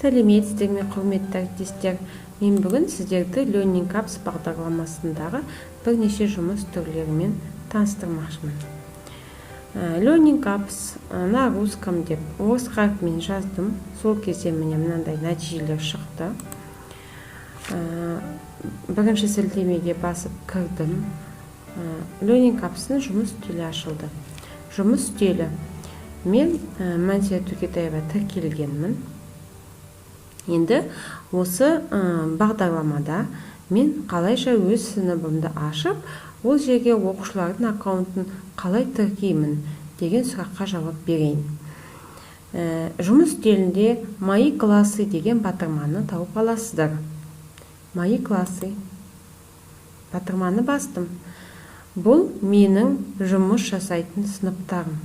Сәлеметсіздер ме, құрметті әріптестер! Мен бүгін сіздерді Learning Apps бағдарламасындағы бірнеше жұмыс түрлерімен таныстырмақшымын. Learning Apps на русском деп орыс қарпімен жаздым. Сол кезде міне мынандай нәтижелер шықты. Бірінші сілтемеге басып кірдім. Learning Apps'ның жұмыс үстелі ашылды. Жұмыс үстелі. Мен Мансия Түкетаева тіркелгенмін. Енді осы бағдарламада мен қалайша өз сыныбымды ашып, ол жерге оқушылардың аккаунтын қалай тіркеймін деген сұраққа жауап берейін. Жұмыс үстелінде «Мои классы» деген батырманы тауып аласыздар. «Мои классы» батырманы бастым. Бұл менің жұмыс жасайтын сыныптарым.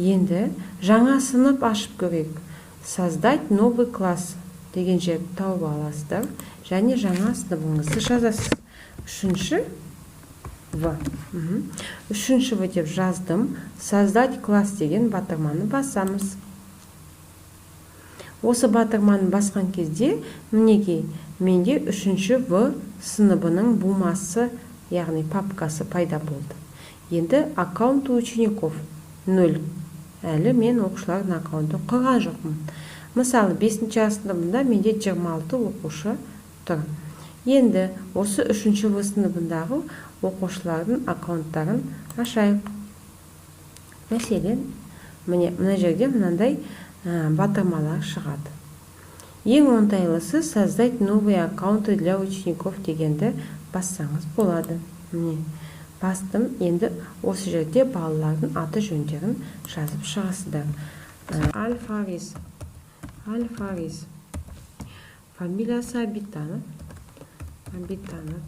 Енді жаңа сынып ашып көрейік. «Создать новый класс» деген жерді тауып аласыздар және жаңа сыныбыңызды жазасыз. Үшінші В. Үшінші В деп жаздым. «Создать класс» деген батырманы басамыз. Осы батырманы басқан кезде, мінекей, менде үшінші В сыныбының бумасы, яғни папкасы пайда болды. Енді аккаунт учеников 0. Әлі мен оқушылардың аккаунтын құрған жоқпын. Мысалы, бесінші А сыныбында менде 26 оқушы тұр. Енді осы үшінші В сыныбындағы оқушылардың аккаунттарын ашайық. Мәселен, міне, мына жерде мынандай батырмалар шығады. Ең оңтайлысы «Создать новые аккаунты для учеников» дегенді бассаңыз болады. Міне, бастым. Енді осы жерде балалардың аты жөндерін жазып шығасыздар. Альфарис, Альфарис, фамилиясы Абитанов, Абитанов.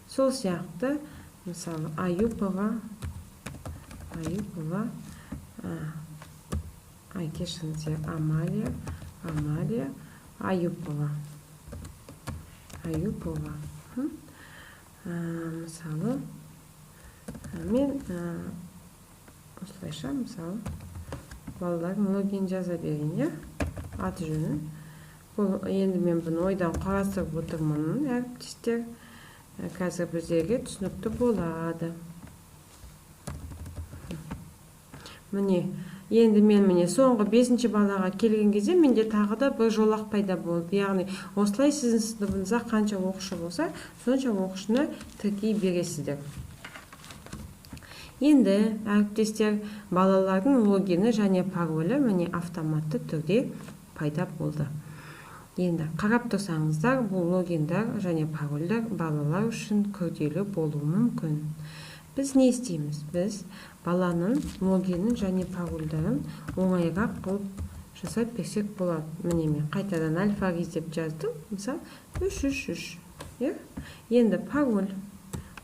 Сол сияқты, мысалы, Аюпова, Аюпова, ай, кешіріңіздер, Амалия, Амалия Аюпова, Аюпова. Мысалы, мен осылайша, мысалы, балалардың логин жаза берейін, иә, аты жөнін. Бұл енді мен бұны ойдан құрастырып отырмын, әріптестер. Қазір біздерге түсінікті болады. Міне, енді мен, міне, соңғы бесінші балаға келген кезде менде тағы да бір жолақ пайда болды. Яғни осылай сіздің сыныбыңызда қанша оқушы болса, сонша оқушыны тіркей бересіздер. Енді, әріптестер, балалардың логині және паролі, міне, автоматты түрде пайда болды. Енді қарап тұрсаңыздар, бұл логиндар және парольдар балалар үшін күрделі болуы мүмкін. Біз не істейміз? Біз баланың логинін және парольдарын оңайырақ қылып жасап берсек болады. Міне, мен қайтадан Альфарис деп жаздым, мысалы, 3 3 3, иә. Енді пароль,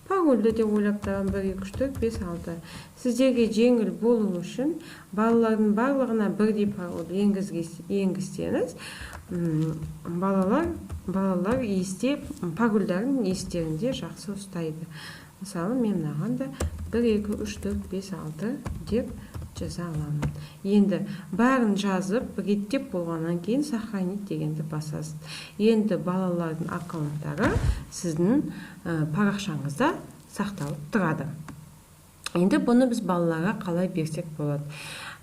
парольді де ойлап табамын: 1 2 3 4 5 6. Сіздерге жеңіл болу үшін балалардың барлығына бірдей пароль енгізсеңіз, балалар есте, парольдарын естерінде жақсы ұстайды. Мысалы, мен мынаған да 1 2 3 4 5 6 деп жаза аламын. Енді бәрін жазып, реттеп болғаннан кейін «Сохранить» дегенді басасыз. Енді балалардың аккаунттары сіздің парақшаңызда сақталып тұрады. Енді бұны біз балаларға қалай берсек болады?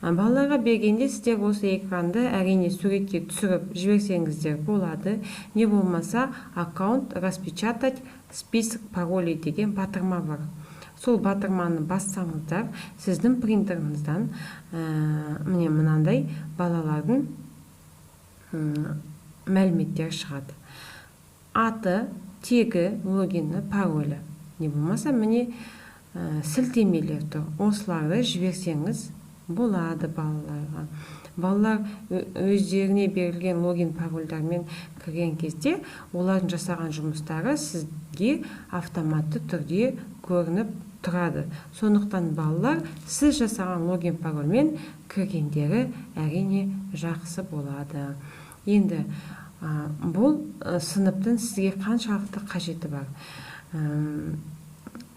Балаларға бергенде сіздер осы экранды, әрине, суретке түсіріп жіберсеңіздер болады. Не болмаса «Аккаунт распечатать список паролей» деген батырма бар. Сол батырманы бассаңыздар, сіздің принтеріңізден міне, мынандай балалардың мәліметтері шығады: аты, тегі, логині, паролі. Не болмаса, міне, сілтемелер тұр. Осыларды жіберсеңіз болады балаларға. Балалар өздеріне берілген логин, парольдармен кірген кезде олардың жасаған жұмыстары сізге автоматты түрде көрініп тұрады. Сондықтан балалар сіз жасаған логин, парольмен кіргендері, әрине, жақсы болады. Енді бұл сыныптың сізге қаншалықты қажеті бар?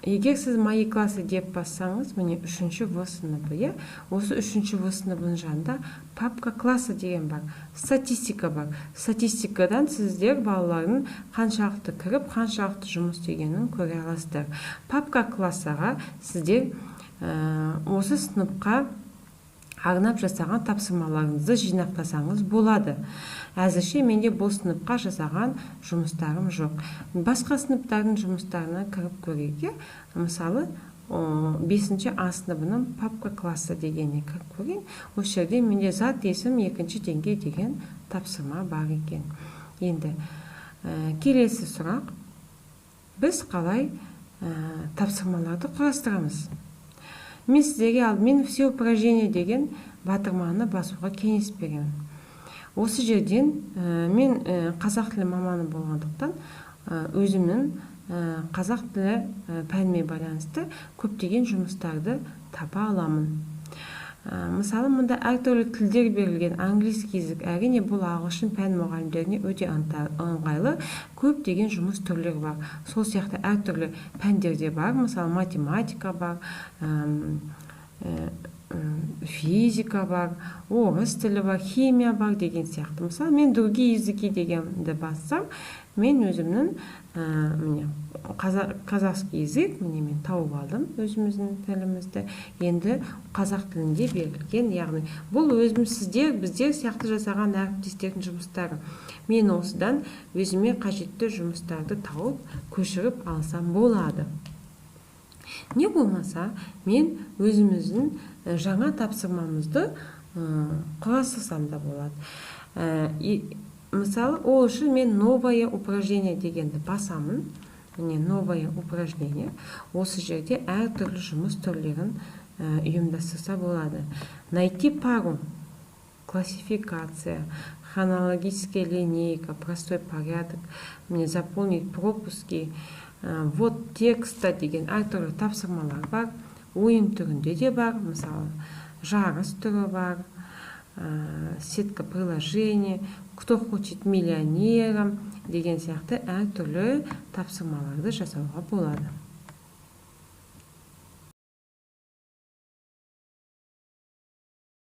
Егер сіз «Мои классы» деп бассаңыз, міне, үшінші В сыныбы, иә. Осы үшінші В сыныбының жанында «Папка класса» деген бар, статистика бар. Статистикадан сіздер балалардың қаншалықты кіріп, қаншалықты жұмыс істегенін көре аласыздар. «Папка класса» ға сіздер осы сыныпқа арнап жасаған тапсырмаларыңызды жинақтасаңыз болады. Әзірше менде бұл сыныпқа жасаған жұмыстарым жоқ. Басқа сыныптардың жұмыстарына кіріп көрейік, иә. Мысалы, бесінші А сыныбының «Папка класса» дегеніне кіріп көрейін. Осы жерде менде «Зат есім екінші деңгей» деген тапсырма бар екен. Енді келесі сұрақ: біз қалай тапсырмаларды құрастырамыз? Мен сіздерге алдымен «Все упражнения» деген батырманы басуға кеңес беремін. Осы жерден мен қазақ тілі маманы болғандықтан, өзімнің қазақ тілі пәнімен байланысты көптеген жұмыстарды таба аламын. Мысалы, мұнда әртүрлі тілдер берілген. Английский язык, әрине, бұл ағылшын пән мұғалімдеріне өте ыңғайлы. Көптеген жұмыс түрлері бар. Сол сияқты әртүрлі пәндер де бар. Мысалы, математика бар, физика бар, орыс тілі бар, химия бар деген сияқты. Мысалы, мен «Другие языки» дегенді бассам, мен өзімнің міне, казахский язык, міне, мен тауып алдым өзіміздің тілімізді. Енді қазақ тілінде берілген, яғни бұл өзім, сіздер, біздер сияқты жасаған әріптестердің жұмыстары. Мен осыдан өзіме қажетті жұмыстарды тауып, көшіріп алсам болады. Не болмаса мен өзіміздің жаңа тапсырмамызды құрастырсам да болады. Мысалы, ол үшін мен «Новое упражнение» дегенді басамын. Міне, «Новое упражнение». Осы жерде әртүрлі жұмыс түрлерін ұйымдастырса болады: найти пару, классификация, хронологическая линейка, простой порядок, міне, заполнить пропуски, ввод текста деген әртүрлі тапсырмалар бар. Ойын түрінде де бар, мысалы, жарыс түрі бар, сетка приложение, «Кто хочет миллионером» деген сияқты әртүрлі тапсырмаларды жасауға болады.